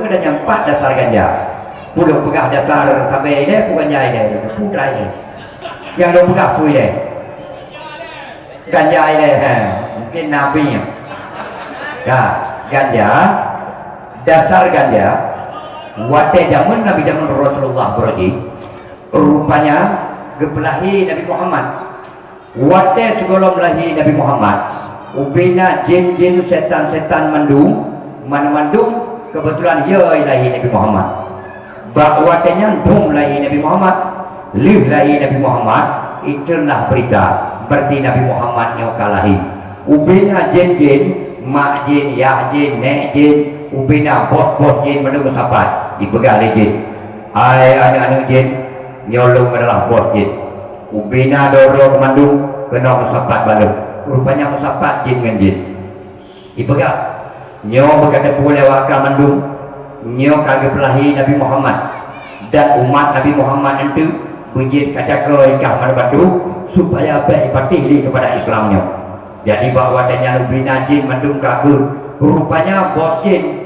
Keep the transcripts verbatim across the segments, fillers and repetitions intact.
Dan nyang pat dasar ganja. Peue lôn peugah dasar sabe ilée, peue ganja ilée, peue dai ilée. Nyang lôn peugah peue ilée. Ganja ilée, ha. Mungkin Nabi nyan. Ka, ganja, dasar ganja, watée jameun Nabi, jameun Rasulullah beureuji, rupanya geupeulahé Nabi Muhammad. Watée sigohlom lahé Nabi Muhammad, ubena jén-jén, setan-setan mandum, mandum-mandum keubeutulan yo lahé Nabi Muhammad. Bak watée nyan dum lahé Nabi Muhammad, lheueh lahé Nabi Muhammad, iteun lah beurita, berarti Nabi Muhammad nyoe ka lahé. Ubena jén-jén, mak jén, yah jén, nék jén, ubena bos-bos jén mandum meusapat, jipeugah lé jén, "Hai aneuëk-aneuëk jén, nyoe lôn adalah bos jén." Ubena droe-droe keumandum keunoe meusapat bak lôn. Rupanya meusapat jén ngon jén. Ipeugah, "Nyoe beuka teupeu lewat ka mandum, nyoe ka geupeulahé Nabi Muhammad, dan umat Nabi Muhammad eunteuk beujeuet ka cakôi kah mandum batu, supaya bék ipatéh lé keupada Islam nyoe." Jadi bak watée nyan ubena jén mandum ka keuh. Rupanya bos jén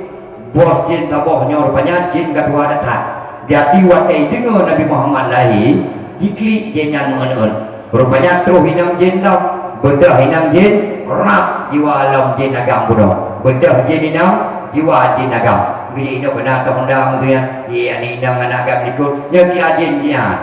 Bos jén saboh nyoe rupanya jén ka tuha that-that. Jadi watée deungoe Nabi Muhammad lahé, jiklik jén nyan meu'en-en. Rupanya troh inong jén lom, beudôh inong jén, rab jiwa lom jén agam bunoe. Beudôh jén inong, jiwa jén agam. Geujak inong beuna ateueh honda meuseunya, di aneuk inong aneuk agam likot, nyoe kia jén jih nyan.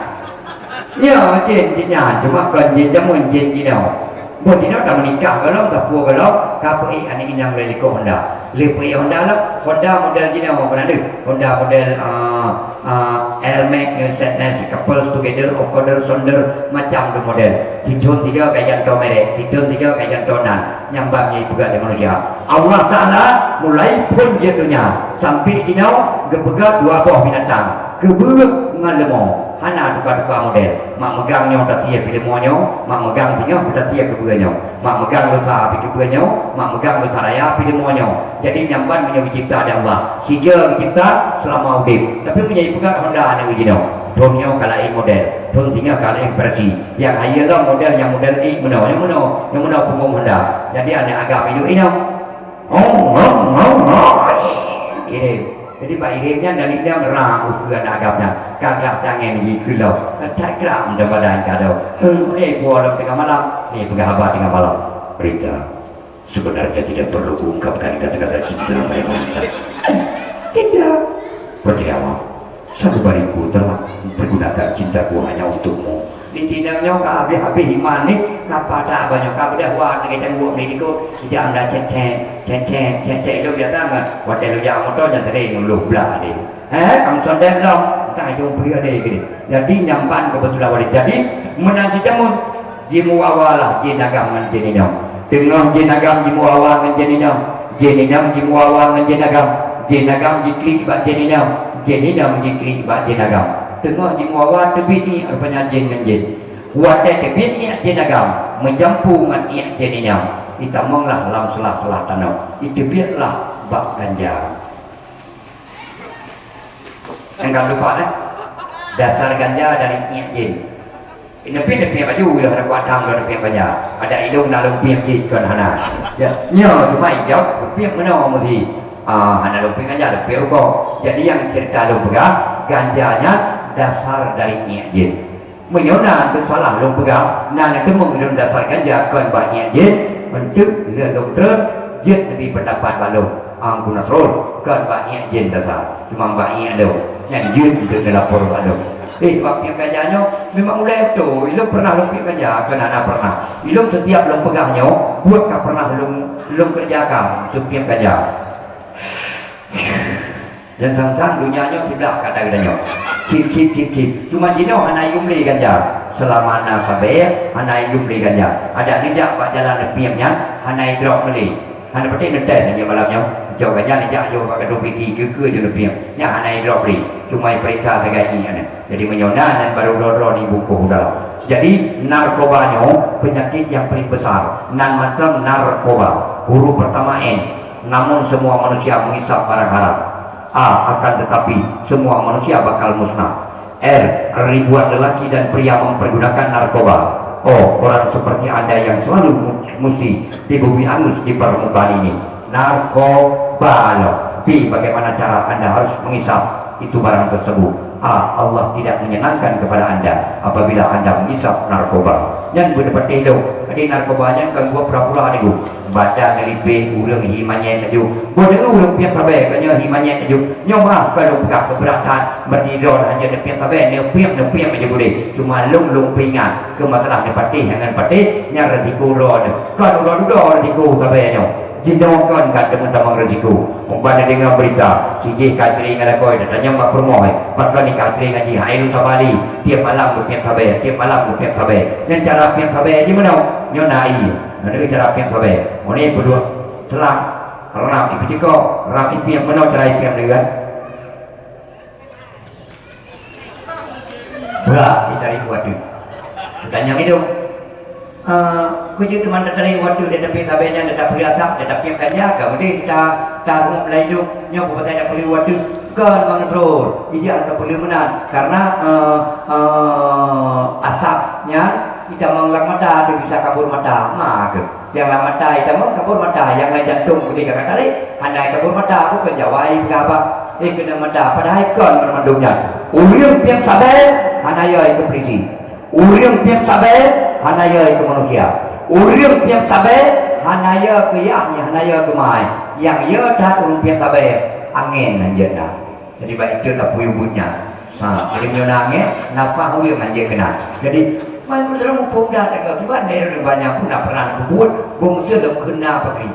Nyoe jén jih nyan, cuma kon jén jameun jén jinoe. Boh jinoe ka meunikah gohlom, sapeue gohlom, ka peuék aneuk inong lé likot honda. Lé peuék honda lom, honda model jinoe pernah deuh. Honda model, ah, ah, Air Max ngon Sadness, couples together, all color, sonder, macam tu model. Sithon tiga ka janto merek, sithon tiga ka janto nan. Nyang ban nyan ipeugah lé manusia. Allah Taala mulai phon jeuet donya sampai jinoe geupeugah dua boh binatang, keubeue ngon leumo. Hana tuka-tuka model. Mak meugang nyoe tasie pih leumo nyoe, mak meugang singoh pih tasie keubeue nyoe. Mak meugang lusa pih keubeue nyoe, mak meugang lusa raya pih leumo nyoe. Jadi nyang ban meunyoe geucipta lé Allah, sija geucipta seulama udeb. Tapi meunyoe ipeugah honda aneuk jinoe, thon nyoe ka laén model, thon singoh ka laén versi. Nyang hayeue lom model nyang model ék meunoe, nyang meunoe, nyang meunoe punggong honda. Jadi aneuk agam iduek inong. Hong, hong, hong, hong. Irem. Jadi bak irem nyan dan inong rang ukeue aneuk agam nyan. Ka glah tangen jih keu lom. That kram dan badan ka do. Eh, buah lom tengah malam. Eh, peugah haba tengah malam. Berita. Sebenarnya tidak perlu kuungkapkan kata-kata cinta mereka. Tidak. Percayalah, sabubariku telah mempergunakan cintaku hanya untukmu. Di sinoe nyoe ka habéh-habéh iman ni, ka patah banyoe ka beudôh wa lagée cangguek ni diko, jam dah cen-cen, cen-cen, cen-cen, ilong biasa ngon watée lujak moto nyan sering lôn blah deh. Eh, kam sondeb lom, entah jom peue deh gini. Jadi nyampan kebetulan walid. Jadi meunan sijameun. Jimuawa lah jin agam ngon jin inong. Teungoh jin agam jimuawa ngon jin inong, jin inong jimuawa ngon jin agam, jin agam jiklik bak jin inong, jin inong jiklik bak jin agam. Teungoh jimuawa teubiet iek rupanya jin ngon jin. Watée teubiet iek jin agam meujampu ngon iek jin inong, itamong lah lam sela-sela tanoh, iteubiet lah bak ganja. Nyang ka lupa, eh? Dasar ganja dari iek jin. Neupie-neupie baju, dah ada kuat tam, dah neupie ganja. Ada ilong na lom pie sit kon hana. Ya, nyo cuma ijawab, pie meunoe meusi. Ah, hana lom pie ganja, lom pie rukok. Jadi nyang cerita lom peugah, ganja nyan dasar dari iek jin. Meunyoe na teuk salah lôn peugah, na neuteumeung lôn dasar ganja kon bak iek jin, eunteuk lheueh lôn treun jeuet neubi peundapat bak lôn, Angku Nasrul, kon bak iek jin dasar, cuma bak iek lôn. Nyan jeuet eunteuk neulapor bak lôn. Eh, sabab piep ganja nyoe memang ulée beutôi, ilôn pernah lôn piep ganja, kon hana pernah. Ilôn setiap lôn peugah nyoe, buet ka pernah lôn, lôn keureujakan, seupiep ganja. Dan sang-sang donya nyoe siblah kata geutanyoe. Cip, cip, cip, cip. Cuma jinoe hana yum lé ganja. Selama na sabe, hana yum lé ganja. Adak neujak bak jalan neupiep nyan, hana idrop meulé. Hana patéh neuntèe nyoe malam nyoe. Jok ganja neujak yoh bak kantô polisi, keu-keu jeuet neupiep. Nyan hana idrop lé. Cuma ipeuriksa sagai ié nyan. Jadi meunyoe na nyan baru droe-droe ibungkôh u dalam. Jadi narkoba nyoe peunyakét nyang paleng besar. Nan mantong narkoba. Huruf pertama N. Namun semua manusia menghisap barang haram. A. Akan tetapi, semua manusia bakal musnah. R. Ribuan lelaki dan pria mempergunakan narkoba. O. Orang seperti Anda yang selalu mu-, musti di bumi angus di permukaan ini. Narkoba loh. Tapi bagaimana cara anda harus mengisap itu barang tersebut? A, Allah tidak menyenangkan kepada anda apabila anda mengisap narkoba. Nyan beuna patéh lôn. Jadi narkoba nyan kon buet pura-pura niku. Badan neulipéh, ureuëng hi manyét laju. Boh deungoe ureuëng piep sabé, kon nyoe hi manyét laju. Nyoe mah kon lôn peugah keubeuratan, berarti droe hana neupiep sabé, neupiep, neupiep laju gudeh. Cuma lôn, lôn peuingat keu masalah neupatéh ngon patéh, nyan resiko droe nyoe. Kon uroe dudoe resiko sabé nyoe. Jinoe kon ka teumeutamong risiko. Umpama deungoe beurita, si jih ka teuringat lakoe, tatanyong bak peurumoh, "Pakon ka teuringat jih hai lôn sabali, tiep malam geupiep sabé, tiep malam geupiep sabé." Nyan cara piep sabé jih meunoe, nyoe na ie. Nyoe cara piep sabé. Meunoe peuduek seulak, rab ipeucikok, rab ipiep, meunoe cara ipiep nyan. Brat itarék watée. Tanyong idong. Ah, kujeuet teuma tarék watée, tatapiep sabé nyan, tatapiep asap, tatapiep ganja, ka udeh ta-, tarhom lam idong. Nyoe peue pasai tapeuleueh watée? Kon mangat rot. Ijak tapeuleueh meunan. Karena, eh, eh, asap nyan itamong lam mata, teu bisa kabur mata. Ma keuh. Nyang lam mata itamong kabur mata, nyang lam jantong keudeh ka tarék, hana kabur mata, bukon Jawa ipeugah haba, eh, keunong mata, padahai kon banmandum nyan. Ureuëng piep sabé hana yo keu polisi. Ureuëng piep sabé hana yo keu manusia. Ureuëng piep sabé hana yo keu yah, hana yo keu mai. Nyang yo that ureuëng piep sabé, angén hanjeuet na. Jadi bak itu tapeuyubuet nyan. Ha, jadi meunyoe na angén, nafah ureuëng hanjeuet keunan. Jadi, man meuseurumpok dah teuka, kiban deh ureuëng banyak pun na pernah peubuet, beumeuseuh lom kheun na pakri.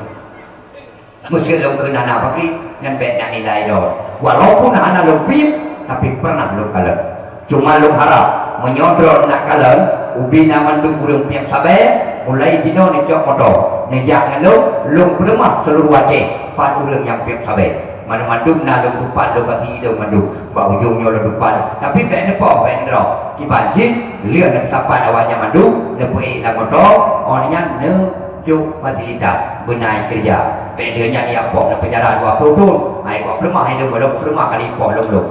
Meuseuh lom kheun na pakri, nyan bék na nilai lom. Walaupun hana lom piep, tapi pernah lom kalon. Cuma lom harap, meunyoe droe na kalon, ubé na mandum ureuëng piep sabé, mulai jinoe neucok moto, neujak ngon lom, lom peuleumah seuluruh Aceh, pat ureuëng nyang piep sabé. Mandum-mandum na lôn tupat lokasi lôn mandum. Bak ujong nyoe lôn tupat. Tapi bék neupoh, bék neudroe. Kiban cit, lheueh neupeusapat awaknyan mandum, neupeuék lam moto, oh nyan neujok fasilitas beunai keureuja. Bék lheueh nyan jak poh neupeujara dua ploh thon. Hai, bak peuleumah ilong, lôn peuleumah kali poh lôn-lôn.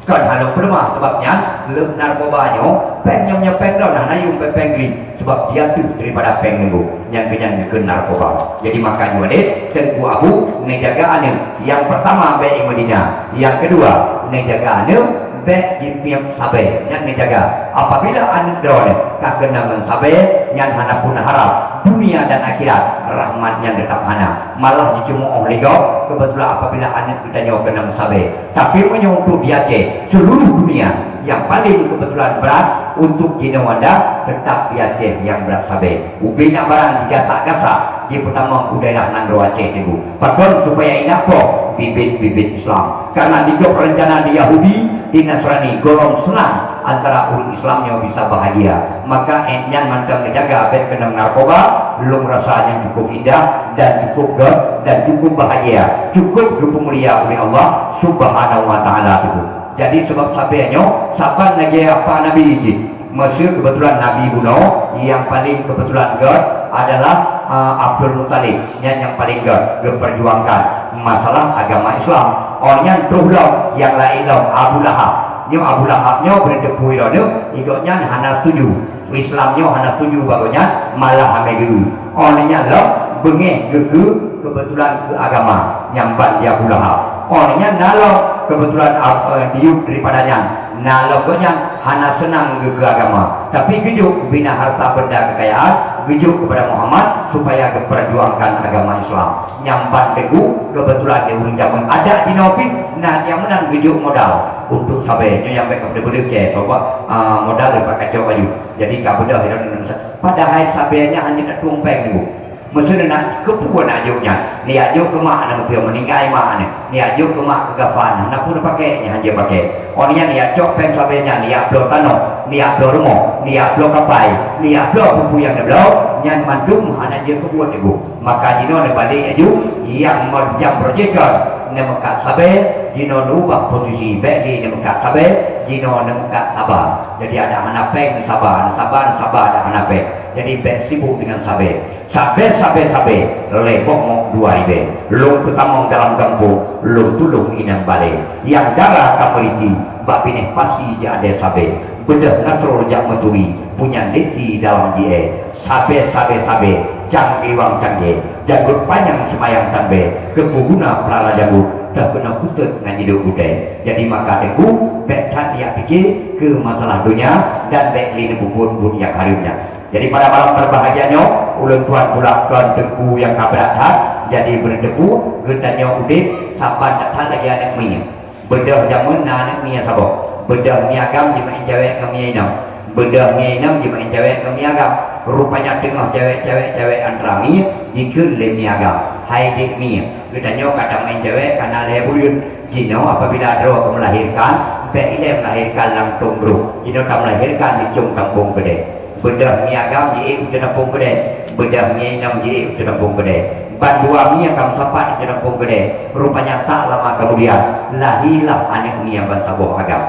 Kon hana peuleumah, sabab nyan leueb narkoba nyoe, péng nyoe meunyoe péng droe hana yum péng-péng green, sabab jih ateueh daripada péng nyoe, nyang keunyan geukheun narkoba. Jadi maka nyoe deh, Teungku Abu, neujaga aneuëk. Nyang pertama bék i Madinah, nyang keudua neujaga aneuëk bék jipiep sabé, nyan neujaga. Apabila aneuëk droeneuh ka keunong ngon sabé, nyan hana pun harap dunia dan akhirat rahmat nyan teutap hana, malah jiceumoh lé gob. Keubeutulan apabila aneuëk geutanyoe keunong sabé, Tapi meunyoe untuk di Aceh, seluruh dunia, nyang paling keubeutulan brat untuk jinoe anda teutap di Aceh nyang brat sabé. Ubé na barang jigasak-gasak jipeutamong u daerah nanggroe Aceh teungku. Pakon supaya ingat poh bibit-bibit Islam. Karena di gob reuncana di Yahudi, di Nasrani, gohlom seunang antara ureuëng Islam nyoe bisa bahagia. Maka ék nyan mantong neujaga bék keunong narkoba, lôn rasa nyan cukup indah dan cukup gét dan cukup bahagia, cukup geupeumulia uleh Allah Subhanahu wa Taala teungku. Jadi sabab sabé nyoe, saban lagée apa Nabi jih. Meuseu keubeutulan Nabi bunoe, nyang paleng keubeutulan gét adalah, eh, Abdul Muthalib, nyan nyang paleng gét geupeurjuangkan masalah agama Islam. Oh nyan troh lom nyang laén lom Abu Lahab. Nyoe Abu Lahab nyoe beuneuteupeu droeneuh, gobnyan hana setuju. Islam nyoe hana setuju bak gobnyan, malah amé geue. Oh nyan lom beungéh geukeu keubeutulan keu agama nyang ban di Abu Lahab. Oh nyan na lom keubeutulan, eh, diyueb daripada nyan, na lom gobnyan hana seunang geukeu agama, tapi geujok bina harta benda keukayaan, geujok keupada Muhammad supaya geupeurjuangkan agama Islam. Nyang ban teungku keubeutulan di ureuëng jameun adat jinoe pih na nyang meunan geujok modal untuk sabé. Nyoe nyang bék ka beudeuh-beudeuh keu sobat, ah, modal daripada kacok baju. Jadi ka beudeuh hiran Indonesia. Padahai sabé nyan hana tatueng péng teungku. Meuseu na keupeue na jok nyan. Ni jok keu mak na meuseu meuninggai mak ni. Ni jok keu mak keu kafan na pun pakai nyan hana pakai. Oh nyan ni cok péng sabé nyan ni bloe tanoh, ni bloe rumoh, ni bloe kapai, ni bloe peue-peue nyang neubloe, nyan mandum hana jeuet keu buet teungku. Maka jinoe neubalek laju, nyang meurjam projek kon neumeukat sabé, jinoe neubah posisi bék lé neumeukat sabé, jinoe neumeukat saba. Jadi adak hana péng neusaba, neusaba, neusaba adak hana péng. Jadi bék sibuk deungon sabé. Sabé, sabé, sabé, lé boh mok dua ribée. Lôn peutamong dalam gampông, lôn tulông inong balée. Nyang dara ka meuriti, bak binéh pasi jiadée sabé. Beudôh Nasrul jak meuturi, punyan deti dalam jiée. Sabé, sabé, sabé, cang iwang cangge, janggut panyang seumayang també, keu peuguna peurara janggut, Dah keunoe kuteuet ngon jidong gutée. Jadi maka teungku, bék that jak pike keu masalah donya dan bék lé neupeubuet buet nyang hareuem nyan. Jadi pada malam berbahagia nyoe, ulôn tuan pula kon teungku nyang ka brat that. Jadi beuteupeue geutanyoe udeb saban that-that lagée aneuk miet. Beudôh jameun na aneuk miet saboh. Beudôh miet agam jimaén cawék ngon miet inong. Beudôh miet inong jimaén cawék ngon miet agam. Rupanya teungoh cawék-cawék cawék antara miet jikheun lé miet agam, "Hai dék miet, geutanyoe ka tamaén cawék ka na lhée buleuen. Jinoe apabila droe ka melahirkan, bék ilée melahirkan lam tông brôk. Jinoe tamelahirkan di cong kampông keudée." Beudôh miet agam jiék u cong kampông keudée. Beudôh miet inong jiék u cong kampông keudée. Bandua miet ka meusapat u cong kampông keudée. Rupanya tak lama kemudian, lahirlah aneuk miet bansaboh agam.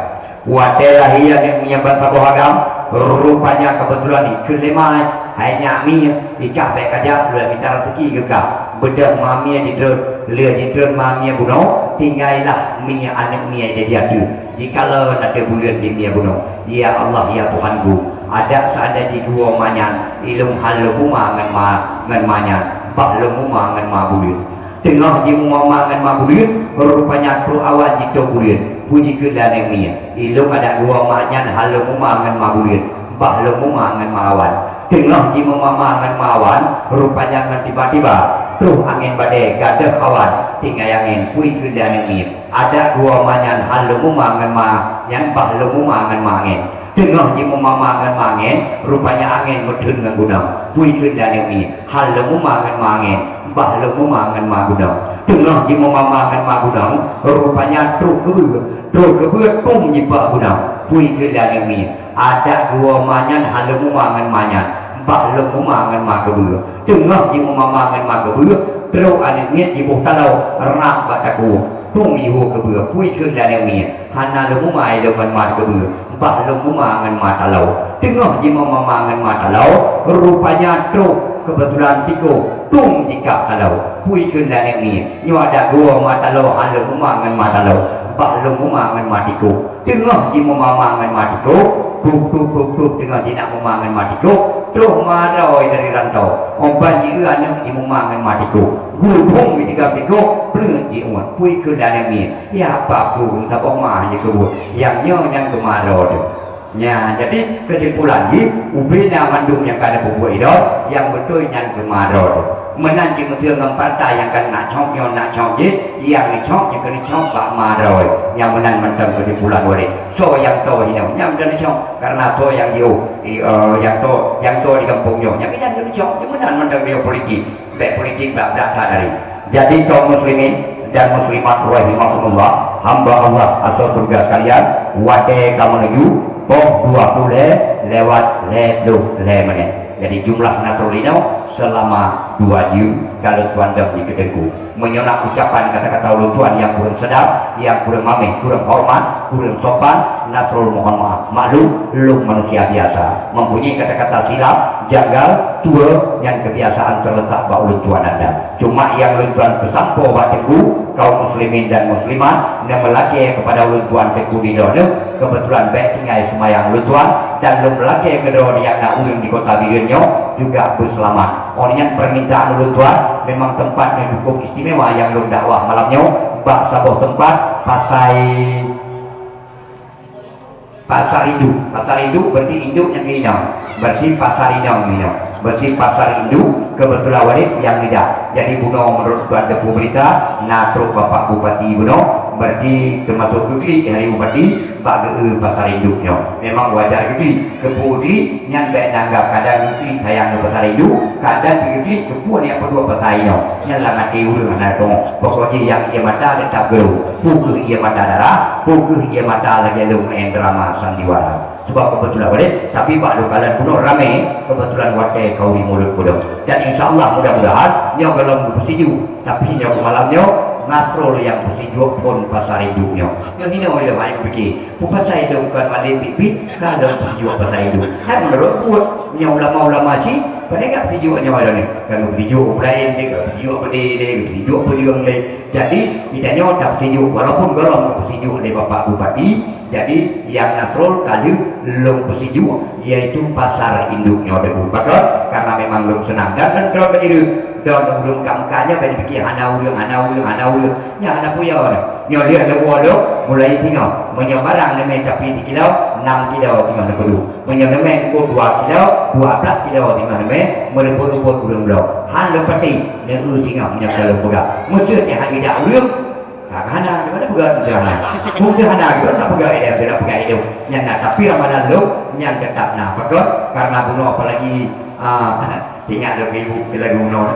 Watée lahé aneuk miet bansaboh agam, rupanya keubeutulan ikheun lé ma, "Hai nyak miet, ikah bék kajak, ulôn mita raseuki keu kah." Beudôh ma miet jitreun, lheueh jitreun ma miet bunoe, tinggai lah miet aneuk miet di ateueh. Jikalon ateueh buleuen di miet bunoe, "Ya Allah, ya Tuhanku, adak seandai jih geuwoe ma nyan, ilôn hán lôn muma ngon ma, ngon ma nyan, bah lôn muma ngon ma buleuen." Teungoh jimuma ngon ma buleuen, rupanya trok awan jitôb buleuen. Peue jikheun lé aneuk miet, "Ilôn adak geuwoe ma nyan hán lôn muma ngon ma buleuen, bah lôn muma ngon ma awan." Teungoh jimuma ngon ma awan, rupanya ngon tiba-tiba troh angén badée gadôh awan, tinggai angén. Peue jikheun lé aneuk miet, "Adak geuwoe ma nyan hán lôn muma ngon ma nyan, bah lôn muma ngon ma angén." Teungoh jimuma ngon ma angén, rupanya angén meutheun ngon gunong. Peue jikheun lé aneuk miet, "Hán lôn muma ngon ma angén, bah lôn muma ngon ma gunong." Teungoh jimuma ngon ma gunong, rupanya troh keubeue. Troh keubeue tông jipah gunong. Peue jikheun lé aneuk miet, "Adak geuwoe ma nyan hán lôn muma ngon ma nyan, bah lôn muma ngon ma keubeue." Teungoh jimuma ngon ma keubeue, troh aneuk miet jiboh taloe rab bak takue. Tông jihue keubeue. Peue jikheun lé aneuk miet, "Hana lôn muma ilôn ngon ma keubeue, bah lôn muma ngon ma taloe." Teungoh jimuma ngon ma taloe, rupanya troh keubeutulan tikôh tông jikab taloe. Peue jikheun lé aneuk miet, "Nyoe adak geuwoe ma taloe hán lôn muma ngon ma taloe, bah lôn muma ngon ma tikôh." Teungoh jimuma ngon ma tikôh, trok, trok, trok, trok, teungoh jinak muma ngon ma tikôh, troh ma droe dari rantô. Óh ban jieu aneuk jimuma ngon ma tikôh. Geureubong jitigam tikôh, pleuet jiuet. Peue jikheun lé aneuk miet, "Ya apa peue saboh ma jikeubuet, nyang nyoe nyang geuma droe teuh." Nya, jadi keusimpulan jih, ubé na mandum nyang ka neupeubuet idong, nyang beutôi nyan geuma droe teuh. Meunan cit meuseu ngon partai nyang ka neucok nyoe neucok jih, nyang neucok nyang keuneuk cok bak ma droe. Nyang meunan mantong keusimpulan Walid. Soe nyang toe hinoe, nyang meunan neucok, karena soe nyang jiôh, i, eh, nyang toe, nyang toe di gampông nyoe, nyang meunan keuneuk cok, nyang meunan mantong nyoe politik. Bék politik bak brat that dari. Jadi kaum muslimin dan muslimat rahimakumullah, hamba Allah asoe syeuruga sekalian, watée ka meunuju poh dua puluh lhée lewat lhée ploh lhée menit. Jadi jumlah Nasrul inoe selama dua jam kalau tuan dong di keudeuku. Meunyoe na ucapan kata-kata ulôn tuan nyang kureueng seudap, nyang kureueng mameh, kureueng horeumat, kureueng sopan, Nasrul mohon maaf. Maklum, lôn manusia biasa. Mempunyai kata-kata silap, janggal, tuwoe nyang keubiasaan teuletak bak ulôn tuan anda. Cuma nyang ulôn tuan peusampoe bak teungku, kaum muslimin dan muslimat, nyang meulakée keupada ulôn tuan teungku di droeneuh, keubeutulan bék tinggai seumayang ulôn tuan, dan lôn meulakée keudroe nyang na ureuëng di Kota Bireuen nyoe juga beuseulamat. Oleh nyan, permintaan ulôn tuan, memang teumpat nyang cukup istimewa nyang lôn dakwah malam nyoe, bak saboh teumpat, Pasai Pasar Induk. Pasar Induk berarti induk nyang inong. Berarti Pasar Inong inong. Berarti Pasar Induk kebetulan Walid nyang lidah. Jadi bunoe menurut tuan teupeu berita, na trok Bapak Bupati bunoe, berarti termasuk geuklik hari Bupati bak geu Pasar Induk nyoe. Memang wajar geuklik. Keupeue geuklik, nyan bék neuanggap kadang geuklik sayang ngon Pasar Induk, kadang geuklik keupeue nyang peuduek pasai nyoe. Nyan lam até ureuëng hana teurimong. Pokok jih nyang ie mata teutap geu. Peu kheueh ie mata darah, peu kheueh ie mata lagée lôn main drama sandiwara. Sebab kebetulan Walid, tapi bak lôn kalon bunoe ramé, kebetulan watée kauri mulod bunoe. Dan insya Allah mudah-mudahan nyoe gohlom geupeusijuek, tapi nyoe keu malam nyoe Nasrul nyang peusijuek phon Pasar Induk nyoe. Nyoe hinoe lôn hana pike, peue pasai lôn kon malém biet-biet, ka lôn peusijuek Pasar Induk. Hai meunurot buet, nyoe ulama-ulama cit, Pane ka peusijuek nyoe lôn ni. Ka geupeusijuek ureueng laén lé, ka peusijuek peudeh lé, ka peusijuek peudeueng lé. Jadi, geutanyoe tapeusijuek, walaupun gohlom ka peusijuek lé Bapak Bupati, jadi nyang Nasrul ka lheueh lôn peusijuek, yaitu pasar induk nyoe Teungku. Pakon? Karena memang lôn seunang. Dan lôn droe bak jih, droe ureueng muka-muka nyoe bak jipike hana ureueng, hana ureueng, hana ureueng. Nyan hana peue nyoe. Nyoe lheueh lôn woe lôn, mulai singoh. Meunyoe barang neumè sapi sikilo, nam kilo singoh neupeuduek. Meunyoe neumè eungkôt dua kilo, dua blaih kilo singoh neumè, meureumpôt-reumpôt ureueng bloe. Han lôn patéh, neu-eu singoh meunyoe ka lôn peugah. Meuseuti han geujak ureueng, ka hana, di mana peugah teuh hana. Meuseuti hana, di mana peugah ilèe, di mana peugah ilèe. Nyan na, tapi ramalan lôn, nyan teutap na. Pakon? Karena bunoe apalagi, ah, teuingat lôn keu ibu, keu lagu bunoe.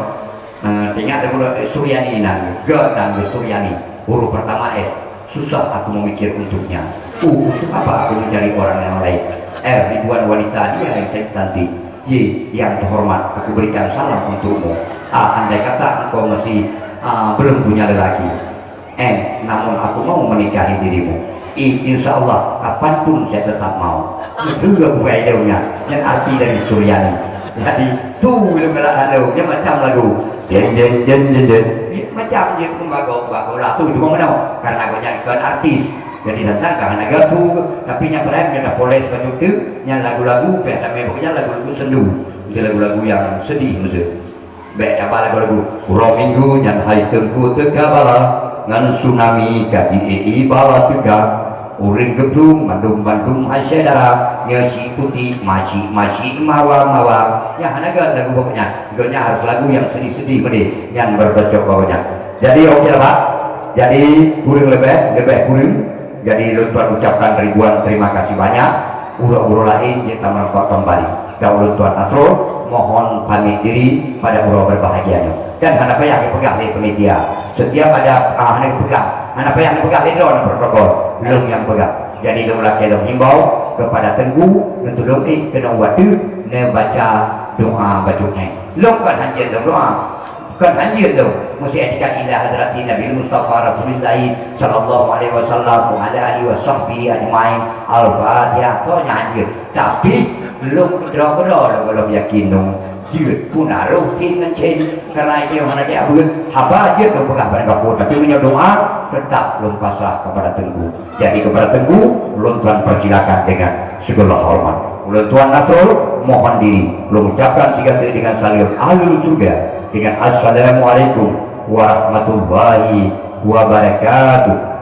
Ah, teuingat lôn bunoe, eh, Suryani nan, G nan, Suryani. Huruf pertama S. Susah aku memikir untuknya. U, untuk apa aku mencari orang yang lain? R, ribuan wanita dia yang cantik. Y, yang terhormat, aku berikan salam untukmu. A, andai kata engkau masih, ah, belum punya lelaki. M, namun aku mau menikahi dirimu. I, insya Allah, kapanpun saya tetap mau. Itu juga bukan ilmu nyan. Nyan arti dari Suryani. Jadi, tu bila galak lalu, dia macam lagu. Den, den, den, den, den. Macam dia pun bago, bago lah tu, cuma mana? Karena aku jadi kan artis. Jadi, tentang kan hana gatu, tapi yang terakhir kita poles baju tu, yang lagu-lagu, pihak kami pokoknya lagu-lagu sendu. Itu lagu-lagu yang sedih, maksud. Bèk haba lagu-lagu. Uroe Minggu nyan hai Teungku teuka bala, ngon tsunami ka jiék bala teuka. Ureueng geuplueng mandum-mandum hai syedara, nyoe si putik, masyik-masyik, mawa-mawa. Nyan hana gèt lagu pokoknya. Gèt nyan harus lagu nyang sedih-sedih meudeh, nyan beureucok pokoknya. Jadi, oke lah, Pak. Jadi, kureueng leubeh, leubeh kureueng. Jadi, lôn tuan ucapkan ribuan terima kasih banyak. Uroe-uroe laén jeuet tameureumpok kembali. Dan ulôn tuan Nasrul mohon pamit diri pada uroe berbahagia nyoe. Dan hana payah geupeugah lé panitia. Setiap ada, ah, hana geupeugah, hana payah geupeugah lé droe protokol. Lôn nyang peugah. Jadi, lôn lakèe lôn himbau kepada Teungku, neutulông ék keunoe watèe neubaca doa bacut nyan. Lôn kon hanjeuet lôn doa. Kon hanjeuet lôn, meusi'atikan ila hadrati Nabil Mustafa Rasulillah sallallahu alaihi wasallam wa ala alihi wa sahbihi ajmain. Al-Fatihah. Kon nyan hanjeuet. Tapi, lôn keudroe-keudroe lôn gohlom yakin lôn jeuet pun harôh sin ngon cen. Karena itu hana diabeuet. Haba jeuet lôn peugah bak kampung. Tapi meunyoe doa, tetap lôn pasrah kepada Teungku. Jadi kepada Teungku, ulôn tuan persilakan dengan segala hormat. Ulôn tuan Nasrul mohon diri, ulôn ucapkan sigaséh dengan salam ahlul surga dengan assalamualaikum warahmatullahi wabarakatuh.